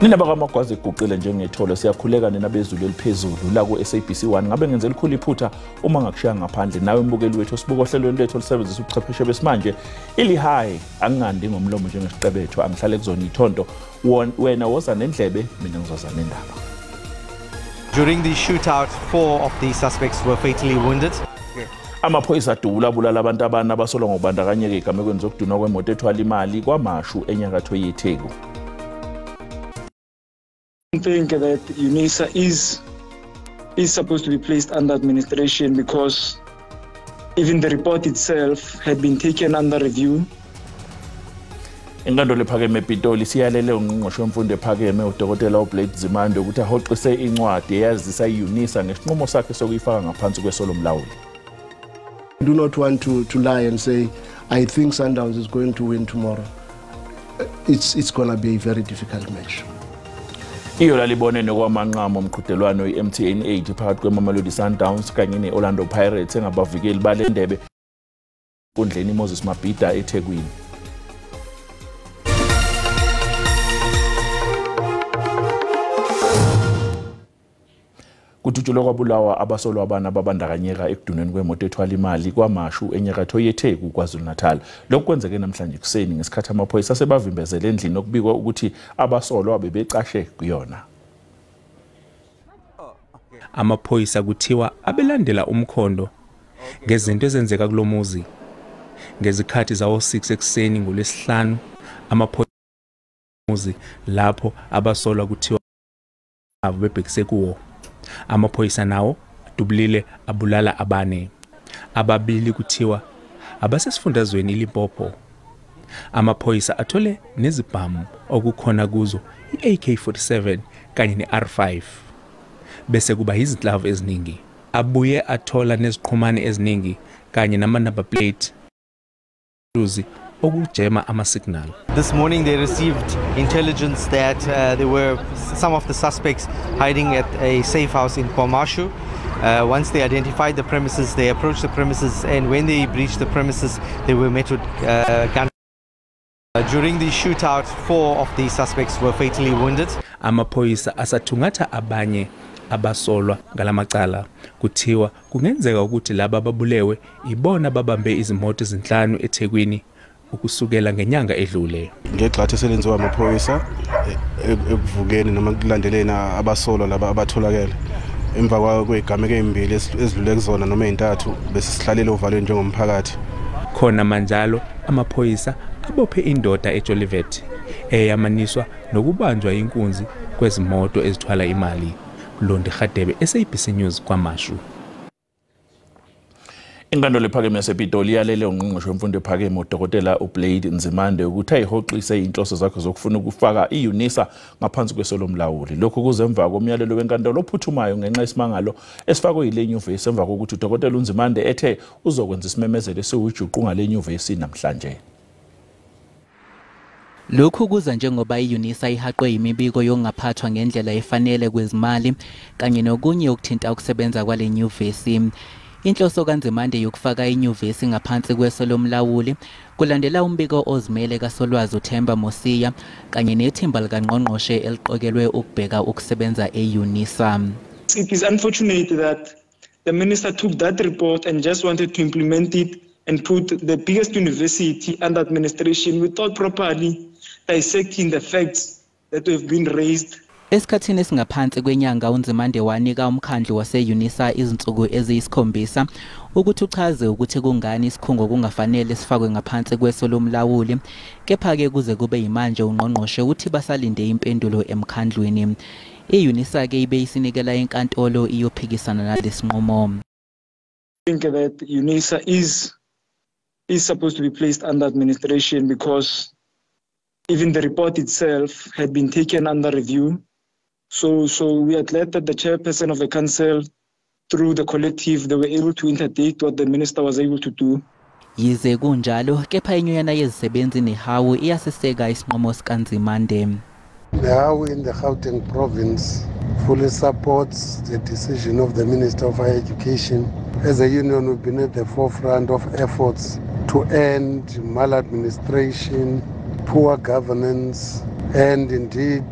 Nina bakamagwazi eguqile njengetholo, siyakhuleka nina bezulu eliphezulu la ku SABC 1. Ngabe ngenze elikhulu iphutha uma ngakushiya ngaphandle nawe mbukeli wethu sibuka ohlelweni lethu olusebenzisa ubuchwepheshe besimanje. Ilihayi angingandi ngomlomo njengesiqebethu, angihlale kuzona ithonto. Wena woza nendlebe, mina ngizoza nendaba. During the shootout, 4 of the suspects were fatally wounded. Amaphoyisa adubula abulala abantu abane abasolwa ngokubandakanyeka egamekweni zokudunwa kwemoto ethwala imali kwaMashu enyakatho yeTheku. I think that UNISA is supposed to be placed under administration because even the report itself had been taken under review. Inkantolo ephakeme ePitoli siyalele ungqongqoshe wemfundo ephakeme uDokotela uBlade Nzimande ukuthi ahoxise incwadi eyazisa i-UNISA ngesinqumo sakhe sokuyifaka ngaphansi kweso lomlawuli. I do not want to lie and say I think Sundowns is going to win tomorrow. It's going to be a very difficult match. Iyo lalibone nokwamanqamu omqhudelwano i-MTN 8 phakathi kweMamelodi Sundowns kanye ne-Orlando Pirates engabavikeli bale ndebe enkundleni iMoses Mabhida eThekwini. Kudutshulwe kwabulawa abasolwa abane ababandakanyeka ekudunweni kwemoto ethwala imali kwaMashu enyakatho yeTheku KwaZulu-Natal. Lokhu kwenzeke namhlanje ekuseni ngesikhathi amaphoyisa asebavimbezele endlini okubikwa ukuthi abasolwa bebecashe kuyona. Amaphoyisa kuthiwa abelandela umkhondo ngezinto ezenzeka kulomuzi. Ngezikhathi zawo 6 ekuseni ngoLwesihlanu amaphoyisa lapho abasolwa kuthiwa bebhekise kuwo. Amaphoyisa nawo adubulile abulala abane. Ababili kuthiwa abasesifundazweni iLimpopo. Amaphoyisa athole nezibhamu okukhona kuzo i-AK-47 kanye ne-R5. Bese kuba izinhlavu eziningi. Abuye athola neziqhumane eziningi kanye nama-number plate okujema ama-signal. This morning they received intelligence that there were some of the suspects hiding at a safe house in KwaMashu. Once they identified the premises, they approached the premises, and when they breached the premises, they were met with gun. During the shootout, 4 of the suspects were fatally wounded. Amaphoyisa asathungatha abanye abasolwa ngalamacala. Kuthiwa kungenzeka ukuthi laba ababulewe ibona babambe izimoto ezinhlanu eThekwini ukusukela ngenyanga edlule. Ngegxathu eselenziwa amaphoyisa ekuvukeni noma kulandeleni abasolwa laba abatholakele emva kwezigameko ezimbili ezidlule kuzona noma ezintathu bese sihlalele ovalweni njengomphakathi. Khona manjalo amaphoyisa abophe indoda eJolivet eyamaniswa nokubanjwa inkunzi kwezimoto ezithwala imali. Londi Khadebe, SABC News, KwaMashu. Inkantolo ephakeme yasePitoli iyalele ungqongqoshe wemfundo ephakeme uDokotela uBlade Nzimande ukuthi ayihoxise inhloso zakhe zokufuna ukufaka i-UNISA ngaphansi kweso lomlawuli. Lokhu kuze emva komyalelo wenkantolo ophuthumayo ngenxa yesimangalo esifakwe yile nyuvesi emva kokuthi uDokotela uNzimande ethe uzokwenza isimemezelo esiwujuqu ngale nyuvesi namhlanje. Lokhu kuza njengoba i-UNISA ihaqwe imibiko yokungaphathwa ngendlela efanele kwezimali kanye nokunye okuthinta ukusebenza kwale nyuvesi. Inhloso kaNzimande yokufaka inyuvesi ngaphansi kweso lomlawuli kulandela umbiko ozimele kaSolwazi uThemba Mosiya kanye nethimba likangqongqoshe eliqokelwe ukubheka ukusebenza e-UNISA. It is unfortunate that the minister took that report and just wanted to implement it and put the biggest university under administration without properly dissecting the facts that have been raised. Esikhathini esingaphansi kwenyanga uNzimande wanika umkhandlu wase-UNISA izinsuku eziyisikhombisa ukuthi uchaze ukuthi kungani isikhungo kungafanele sifakwe ngaphansi kweso lomlawuli. Kepha-ke kuze kube yimanje ungqongqoshe uthi basalinde impendulo emkhandlwini. I-UNISA-ke ibe isinikela inkantolo iyophikisana nalesinqumo. I think that UNISA is supposed to be placed under administration because even the report itself had been taken under review. So we are glad that the chairperson of the council, through the collective, they were able to interdict what the minister was able to do. Yize kunjalo, kepha inyunyana yezisebenzi neHAWU iyaseseka isinqumo sikaNzimande. The HAWU in the Gauteng province fully supports the decision of the Minister of Higher Education. As a union, we've been at the forefront of efforts to end maladministration, poor governance, and indeed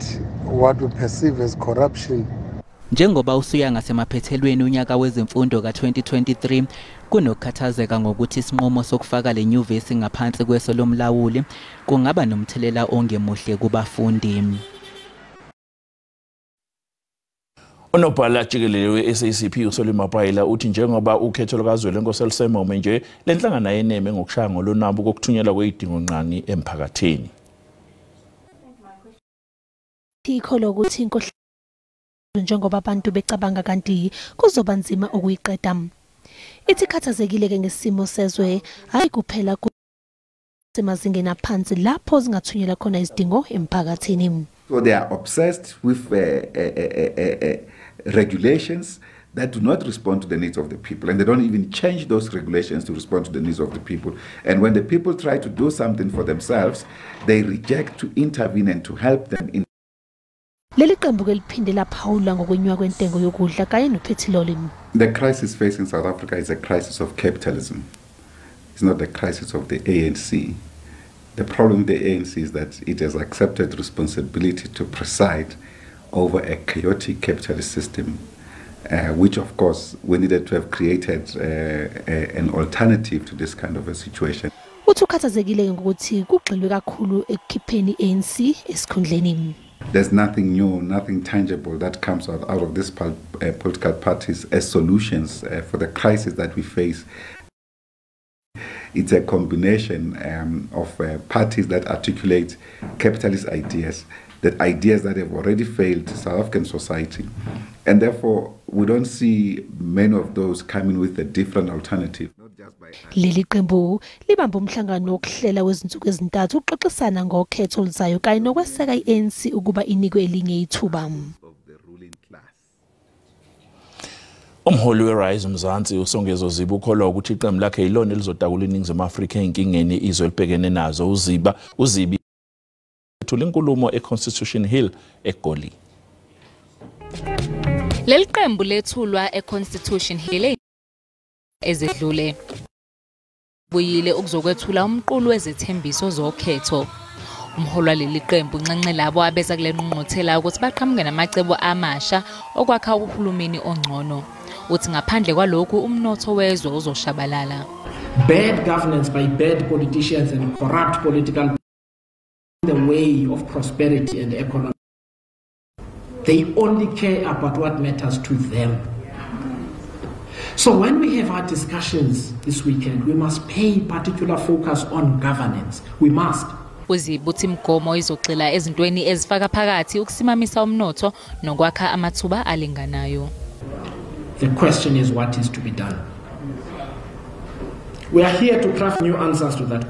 what we perceive as corruption. Njengoba usuya ngasemaphethelweni unyaka wezemfundo ka-2023 kunokukhathazeka ngokuthi isinqumo sokufaka le nyuvesi ngaphansi kweso lomlawuli kungaba nomthelela ongemuhle kubafundi. Unobhala jikelele we-SACP uSolly Mapaila uthi njengoba ukhetho lukazwelonke lusemome nje le nhlangano ayeneme ngokushaya ngolonwabu kokuthunyelwa kwezidingongqangi emphakathini. Ikholwa ukuthi inkohlakalo njengoba abantu becabanga kanti kuzoba nzima ukuyiqeda. Ithi ikhathazekile ke ngesimo sezwe hayi kuphela kusemazingeni aphansi lapho zingathunyelwa khona izidingo emphakathini. So they are obsessed with regulations that do not respond to the needs of the people, and they don't even change those regulations to respond to the needs of the people. And when the people try to do something for themselves, they reject to intervene and to help them in. Leli qembu ke liphinde laphawula ngokwenyuka kwentengo yokudla kanye nophethiloli. The crisis facing South Africa is a crisis of capitalism. It's not the crisis of the ANC. The problem with the ANC is that it has accepted responsibility to preside over a chaotic capitalist system, which of course we needed to have created an alternative to this kind of a situation. Uthi ukhathazekile ngokuthi kugxilwe kakhulu ekukhipheni ANC esikhundleni. There's nothing new, nothing tangible that comes out of these political parties as solutions for the crisis that we face. It's a combination of parties that articulate capitalist ideas, that ideas that have already failed South African society. And therefore, we don't see many of those coming with a different alternative. Leli qembu libamba umhlangano wokuhlela wezinsuku ezintathu uxoxisana ngokhetho oluzayo kanye nokweseka i-ANC ukuba inikwe elinye ithuba. Umholi we-Rise Mzansi uSongezo Ziba ukholwa ukuthi iqembu lakhe yilona elizotakula iNingizimu Afrika ezinkingeni izwe elibhekene nazo. UZiba ethula inkulumo e-Constitution Hill eGoli. Leli qembu lethulwa e-Constitution Hill ezedlule buyile ukuzokwethula umqulu wezethembiso zokhetho. Umholi waleli qembu unxenxe labo abeza kule ngqungquthela ukuthi baqhamuke namacebo amasha okwakha uhulumeni ongcono. Uthi ngaphandle kwalokhu umnotho wezwe uzoshabalala. Bad governance by bad politicians and corrupt political the way of prosperity and economy. They only care about what matters to them. So when we have our discussions this weekend, we must pay particular focus on governance. We must. UZiba uthi imigomo izogxila ezintweni ezifaka phakathi ukusimamisa umnotho nokwakha amathuba alinganayo. The question is what is to be done. We are here to craft new answers to that.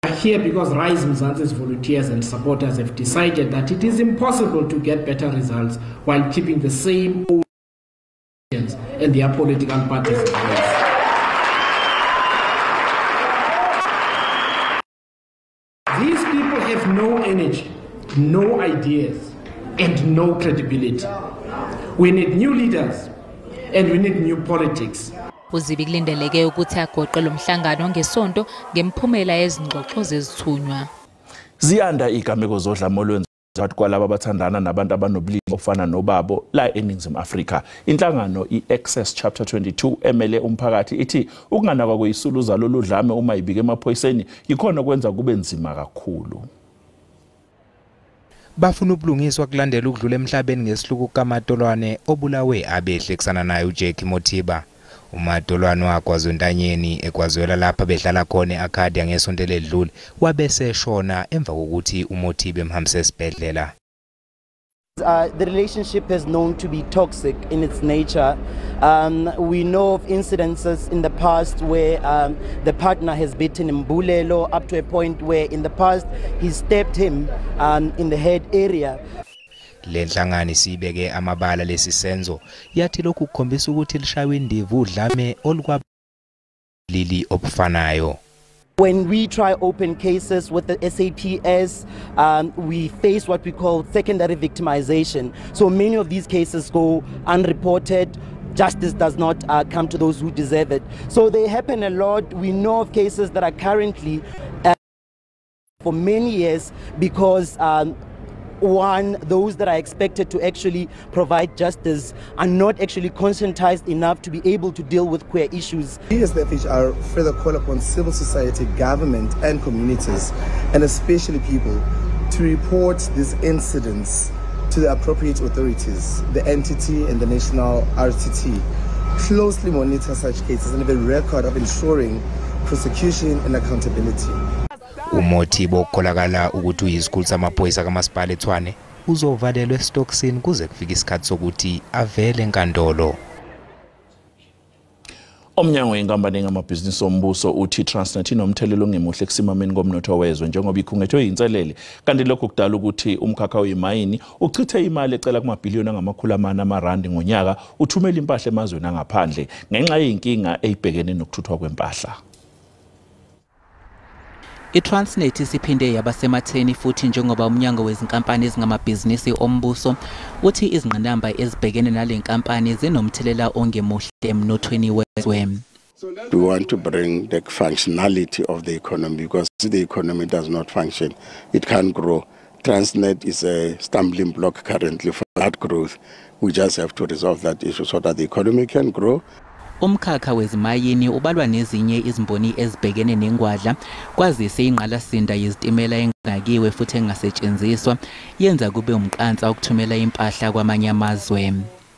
We are here because Rise Mzansi's volunteers and supporters have decided that it is impossible to get better results while keeping the same old and their political parties in place. These people have no energy, no ideas, and no credibility. We need new leaders and we need new politics. UZiba kulindeleke ukuthi agoqe lo mhlangano ngesonto ngemphumela yezingxoxo zezithunywa. Ziyanda igameko zodlame olwenziwa phakathi kwalabo abathandana nabantu abanobulili ofana nobabo la eNingizimu Afrika. Inhlangano i-Access Chapter 22 emele umphakathi ithi ukunganakwa kwezisulu zalolu dlame uma ibike emaphoyiseni yikhona kwenza kube nzima kakhulu. Bafuna ubulungiswa kulandela ukudlula emhlabeni ngesihluku kaMatolwane obulawe abehlekisana naye uJackie Mothiba. uMatolwane wakwaZontanyeni eKwaZwela lapha behlala khona e-Arcadia ngesonto eledlule wabeseshona emva kokuthi uMothiba emhambise esibhedlela. The relationship is known to be toxic in its nature. We know of incidences in the past where the partner has beaten Mbulelo up to a point where in the past he stabbed him in the head area. Le nhlangano isibeke amabala lesi senzo yathi lokhu kukhombisa ukuthi lishaywe indiva udlame olukwabulili obufanayo. When we try open cases with the SAPS, we face what we call secondary victimization. So many of these cases go unreported. Justice does not come to those who deserve it. So they happen a lot. We know of cases that are currently for many years because One, those that are expected to actually provide justice are not actually conscientized enough to be able to deal with queer issues. We as the FHR further call upon civil society, government and communities, and especially people, to report these incidents to the appropriate authorities, the entity and the national RTT. Closely monitor such cases and have a record of ensuring prosecution and accountability. UMothiba, okukholakala ukuthi uyisikhulu samaphoyisa kamasipala eTshwane, uzovalelwa esitokisini kuze kufike isikhathi sokuthi avele enkantolo. Umnyango wenkampani engamabhizinisi ombuso uthi Transnet inomthelela ongemuhle ekusimameni komnotho wezwe njengoba ikhungethwe yinselele, kanti lokhu kudala ukuthi umkhakha wemayini uchithe imali ecela kumabhiliyoni angama-400 amarandi ngonyaka uthumela impahla emazweni angaphandle ngenxa yey'nkinga ey'bhekene nokuthuthwa kwempahla. I-Transnet isiphinde yabasematheni futhi njengoba umnyango wezinkampani ezingamabhizinisi ombuso uthi izingqinamba ezibhekene nale nkampani zinomthelela ongemuhle emnothweni wezwe. We want to bring the functionality of the economy, because if the economy does not function, it can't grow. Transnet is a stumbling block currently for that growth. We just have to resolve that issue so that the economy can grow. Umkhakha wezimayini ubalwa nezinye izimboni ezibhekene nengwadla, kwazise ingqalasinda yezitimela engakiwe futhi engasetshenziswa yenza kube umqansa ukuthumela impahla kwamanye amazwe.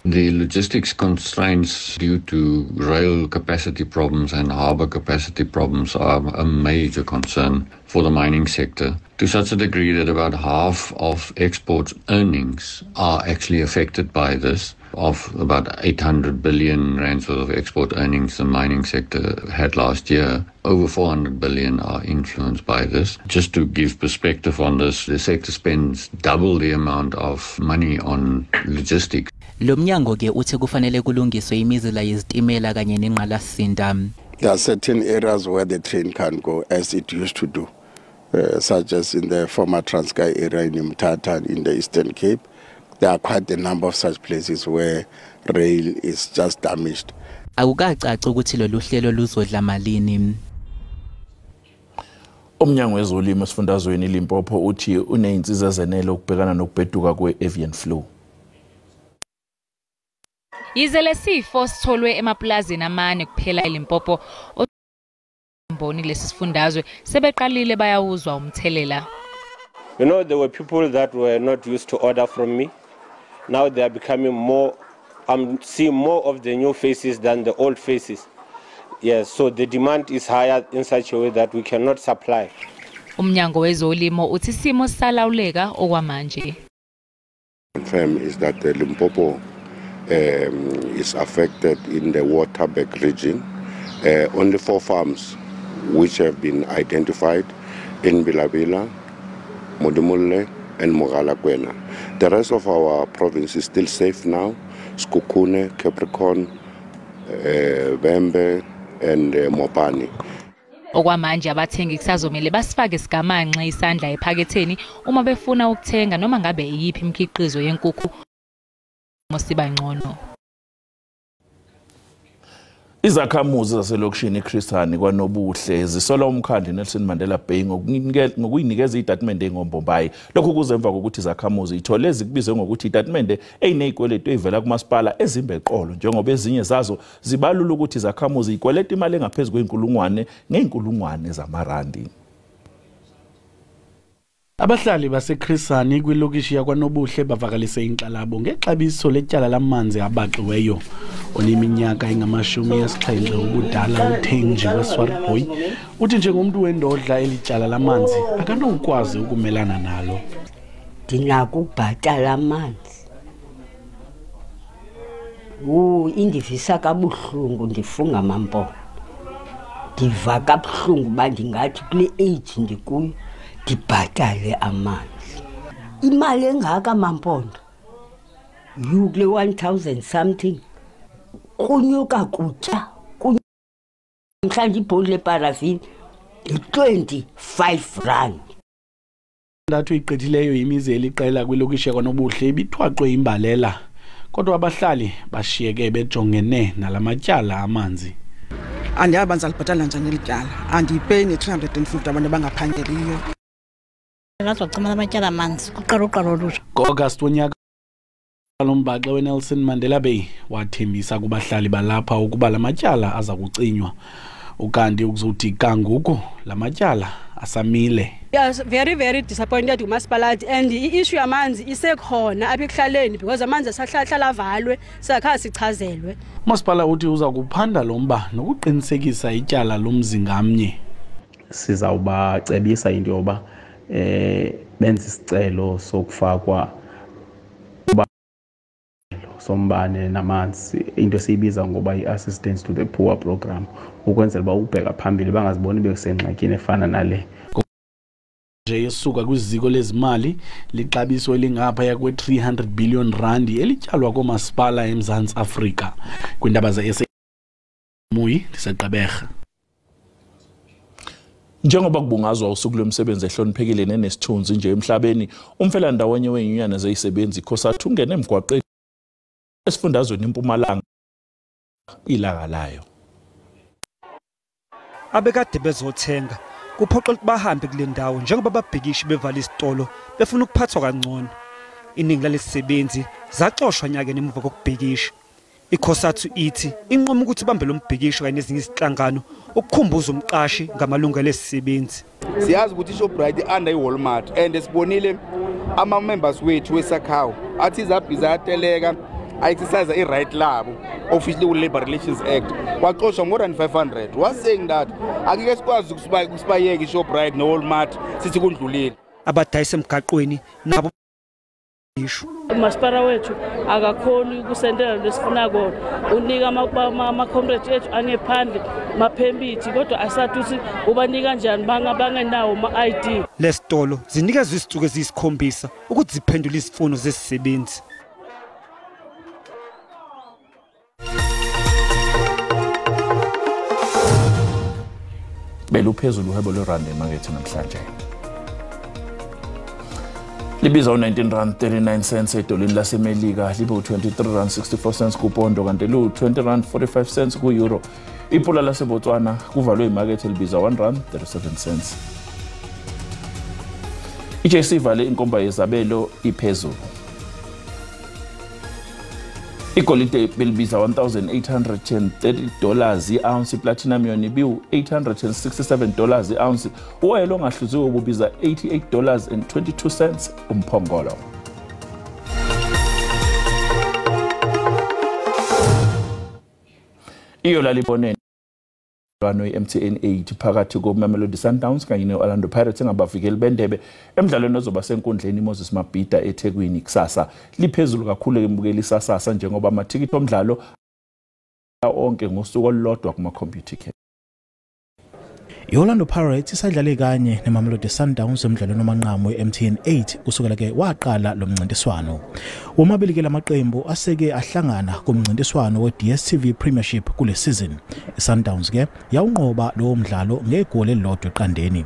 The logistics constraints due to rail capacity problems and harbour capacity problems are a major concern for the mining sector, to such a degree that about half of export earnings are actually affected by this. Of about 800 billion rands worth of export earnings the mining sector had last year, over 400 billion are influenced by this. Just to give perspective on this, the sector spends double the amount of money on logistics. Lo mnyango ke uthi kufanele kulungiswe imizila yezitimela kanye nengqalasizinda. There are certain areas where the train can't go as it used to do, such as in the former Transkei area in Mthatha and in the Eastern Cape. There are quite a number of such places where rail is just damaged. Akukacaci ukuthi lolu hlelo luzodla malini. Umnyango wezolimo esifundazweni iLimpopo uthi uney'nsiza ezenele ukubhekana nokubheduka kwe-avian flu. Yize lesifo sitholwe emapulazini amane kuphela eLimpopo, mboni lesi sifundazwe sebeqalile bayawuzwa umthelela. You know, there were people that were not used to order from me. Now they are becoming more, I'm seeing more of the new faces than the old faces. Yes, so the demand is higher in such a way that we cannot supply. Umnyango wezolimo uthi isimo sisalawuleka okwamanje. Confirm is that the Limpopo is affected in the Waterberg region. Only 4 farms which have been identified in Bilabila, Modimolle and Mogalakwena. The rest of our province is still safe now. Sekhukhune, Capricorn, Bembe and Mopani. Okwamanje abathengi kusazomele basifake sigamanxe isandla ephaketheni uma befuna ukuthenga noma ngabe iyiphi imikhiqizo yenkukhu siba ngcono. Izakhamuzi zaselokishini iChris Hani kwaNobuhle zisola umkhandlu Nelson Mandela Bay ngokuyinikeza itatimende engombombayi. Lokhu kuze emva kokuthi izakhamuzi ithole ezikubizwe ngokuthi itatimende eyinezikweletu ezivela kumasipala ezimbe eqolo, njengoba ezinye zazo zibalula ukuthi izakhamuzi ikweleta imali engaphezu kwey'nkulungwane ngey'nkulungwane zamarandi. Abahlali baseChris Hani kwilokishi yakwaNobuhle bavakalise inkxalabo ngexabiso letyala lamanzi abaxiweyo. Oneminyaka engama-70 ubudala uThenji weSwartboy uthi njengomntu wendodla eli tyala lamanzi akanokwazi ukumelana nalo. Ndinakubhatala amanzi. Indivisa kabuhlungu, ndifunga Mampondo. Ndiva kabuhlungu uba ndingathi kule age ndikuyo ndibhatale amanzi. Imali engaka Mampondo, kule 1000 something, kunyuka kutya. Namhlanje ibhodi leparafini yi-25 rand. Ndathu igqithileyo imizi eliqela kwilokishi yakwaNobuhle ibithwaxwe imbalela, kodwa abahlali bashiyeke bejongene nalamatyala amanzi. Andiyazi uba ndizalibhatala njani eli tyala. Andiyipeyi ne-350 abantu abangaphangeliyo. Azocima amatyala amanzi kuqala uqalo olusha. Ngo-August wonyaka lombaxa weNelson Mandela Bay wathembisa kubahlali balapha ukuba lamatyala aza kucinywa. Ukanti ukuzothi kangoku lamatyala asamile. We are very very disappointed umasipalati and i-issue yamanzi isekhona apha ekuhlaleni because amanzi asahlala avalwe singakhange sichazelwe. Umasipala uthi uza kuphanda lo mba nokuqinisekisa ityala lomzi ngamnye. Sizawubacebisa into yoba benze isicelo sokufakwa sombane namanzi, into esiyibiza ngoba i-assistance to the poor program, ukwenzela uba ubheka phambili bangaziboni besengxakini efana nale. Nje esuka kwiziko lezimali lixabiso elingaphaya kwe-300 billion rand elityalwa koomasipala eMzantsi Afrika. Kwiindaba ze-SA Muyi, ndiseGqeberha. Njengoba kubungazwa usuku lwemisebenzi ehloniphekile nenesithunzi nje emhlabeni, umfelandawonye wenyunyana zezisebenzi iCOSATU ungene emgwaqeni esifundazweni iMpumalanga ilanga layo. Abekade bezothenga kuphoqa ukuthi bahambe kule ndawo njengoba babhikishi bevala isitolo befuna ukuphathwa kangcono. Iningi lalesisebenzi zaxoshwa nyakeni emuva kokubhikisha. ICOSATU ithi inquma ukuthi bambe lo mbhikisho kanye nezinye izinhlangano ukukhumbuza umqashi ngamalungelo esisebenzi. Siyazi ukuthi iShoprite under iWalmart and sibonile ama members wethu wesakhawo athi izabhiza ateleka exercise i-right labo officially ku-Labour Relations Act waxoshwa more than 500 was saying that angeke sikwazi ukusibayeka iShoprite no-Walmart sithi kundlulile. Abadayisa emgaqweni nabo isho umasipala wethu akakhoni ukusentela lesifuna kona, unika ama-comrades ethu angephandle maphembithi kodwa asathi ukuthi ubanika kanjani bangenawo ama-ID. Lesitolo zinikezwe izinsuku eziyisikhombisa ukuthi ziphendule izifuno zesisebenzi. Beluphezulu uhwebo lwerandi emakethe namhlanje. Libiza u-19 rand 39 cents edoleni laseMelika, libe u-23 rand 64 cents kupondo, kanti lu-20 rand 45 cents ku-euro. Ipula laseBotswana kuvalwe imakethe libiza 1 rand 37 cents. I-JSE ivale inkomba yezabelo iphezulu. Igolide belibiza $1,830 i-ounce, iplatinum yona ibiwu-$867 i-ounce. Uwoyela ongahluziwe ububiza $88.22 umphongolo. Iyo lalibone i-MTN 8 phakathi koMamelodi Sundowns kanye ne-Orlando Pirates engabavikeli bendebe emdlalweni ozoba senkundleni iMoses Mabhida eThekwini kusasa. Liphezulu kakhulu embukeli sasasa njengoba amathikithi omdlalo onke ngosuku olulodwa kuma-Computicket. I-Orlando Pirates isadlale kanye neMamelodi Sundowns emdlalweni wamanqamu we-MTN 8 kusukela ke waqala lo mncintiswano. Womabili ke lamaqembu aseke ahlangana kumncintiswano we-DStv Premiership kule season. I-Sundowns ke yawunqoba lowo mdlalo ngegoli elilodwa eqandeni.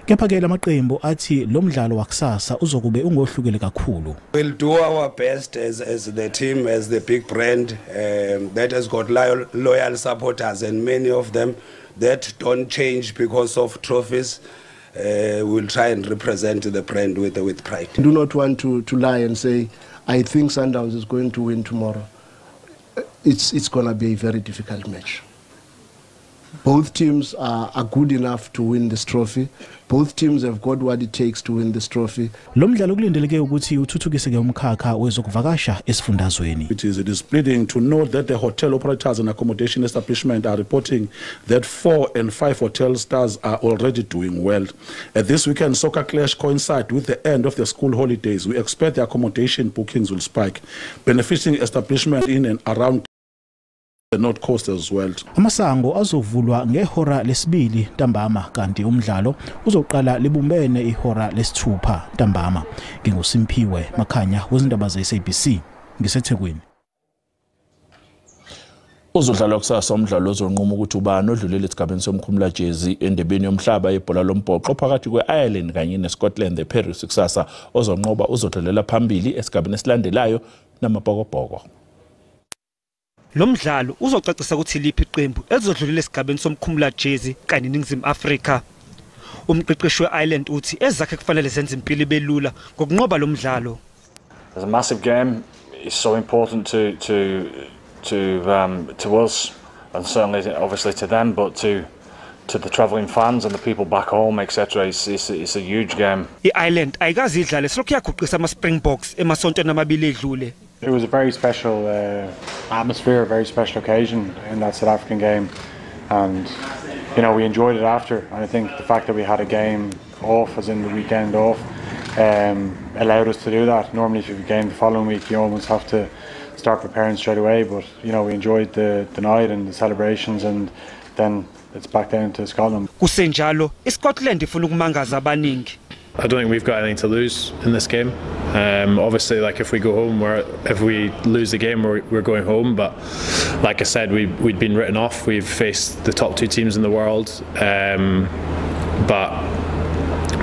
Kepha ke lamaqembu athi lo mdlalo wakusasa uzokube ungohlukile kakhulu. We'll do our best as the team, as the big brand that has got loyal supporters, and many of them that don't change because of trophies. We'll try and represent the brand with pride. I do not want to lie and say, I think Sundowns is going to win tomorrow. It's going to be a very difficult match. Both teams are good enough to win this trophy. Both teams have got what it takes to win this trophy. Lo mdlalo kulindeleke ukuthi uthuthukise ke umkhakha wezokuvakasha esifundazweni. It is pleading to note that the hotel operators and accommodation establishment are reporting that 4 and 5 hotel stars are already doing well. This weekend soccer clash coincide with the end of the school holidays. We expect the accommodation bookings will spike, benefiting establishment in and around the North Coast as well. Amasango azovulwa ngehora lesibili ntambama kanti umdlalo uzoqala libumbene ihora lesithupha ntambama. NginguSimphiwe Makhanya wezindaba ze-SABC ngiseThekwini. Uzodlalwa kusasa umdlalo ozonquma ukuthi ubani odlulele esigabeni somkhumulajezi endebeni yomhlaba yebhola lombhoxo phakathi kwe-Ireland kanye neScotland eParis kusasa. Ozonqoba uzodlulela phambili esigabeni esilandelayo namabhokobhoko. Lo mdlalo uzocacisa ukuthi liphi iqembu elizodlulela esigabeni somkhumulajezi kanye neNingizimu Afrika. Umqeqeshi we-Ireland uthi ezakhe kufanele zenze impilo ibelula ngokunqoba lo mdlalo. It's a massive game. It's so important to us, and certainly obviously to them, but to the travelling fans and the people back home, etc. It's a huge game. I-Ireland ayikaze idlale selokhu yaguqisa ama-Springboks emasontweni amabili edlule. It was a very special atmosphere, a very special occasion in that South African game, and you know, we enjoyed it after. And I think the fact that we had a game off, as in the weekend off, allowed us to do that. Normally, if you have a game the following week, you almost have to start preparing straight away. But you know, we enjoyed the night and the celebrations, and then it's back down to Scotland. Kusenjalo, iScotland ifuna ukumangaza abaningi. I don't think we've got anything to lose in this game. Obviously, like if we go home, if we lose the game, we're going home. But like I said, we'd been written off. We've faced the top two teams in the world. But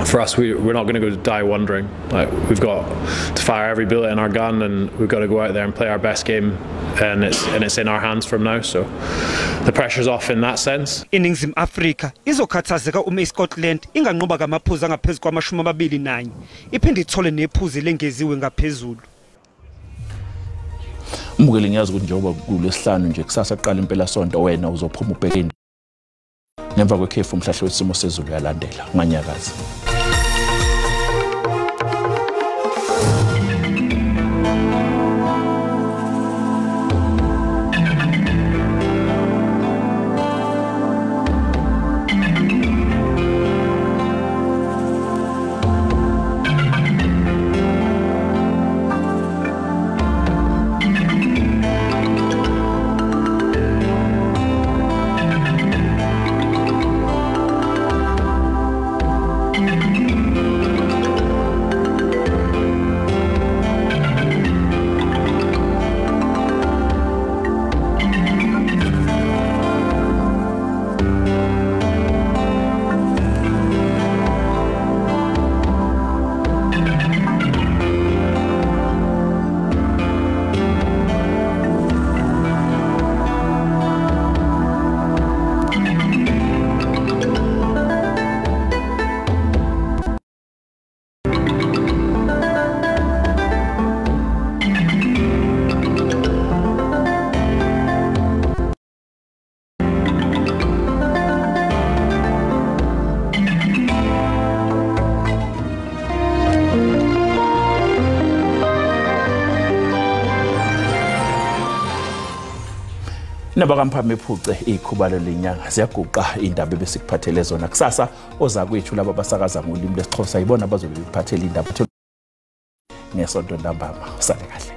for us, we're not going to go to die wondering. Like, we've got to fire every bullet in our gun, and we've got to go out there and play our best game, and it's in our hands from now. So the pressure's off in that sense. INingizimu Afrika izokhathazeka uma iScotland inganqoba ngamaphuzu angaphezu kwama-21, iphinde ithole nephuzu elengeziwe ngaphezulu. Mbukeli, ngiyazi ukuthi njengoba kulesihlanu nje kusasa kuqala impela sonto, wena uzophuma ubheke ngemva kwekhefu umhlahlo wesimo sezulu uyalandela. Unganyakazi. Nabakamphame ephuce ikhubalo lenyanga ziyaguqa indaba ebesikuphathele zona kusasa. Ozakwethu laba basakaza ngolimi lesiXhosa ibona bazobe bephathele indaba ngesonto ntambama. Usale kahle.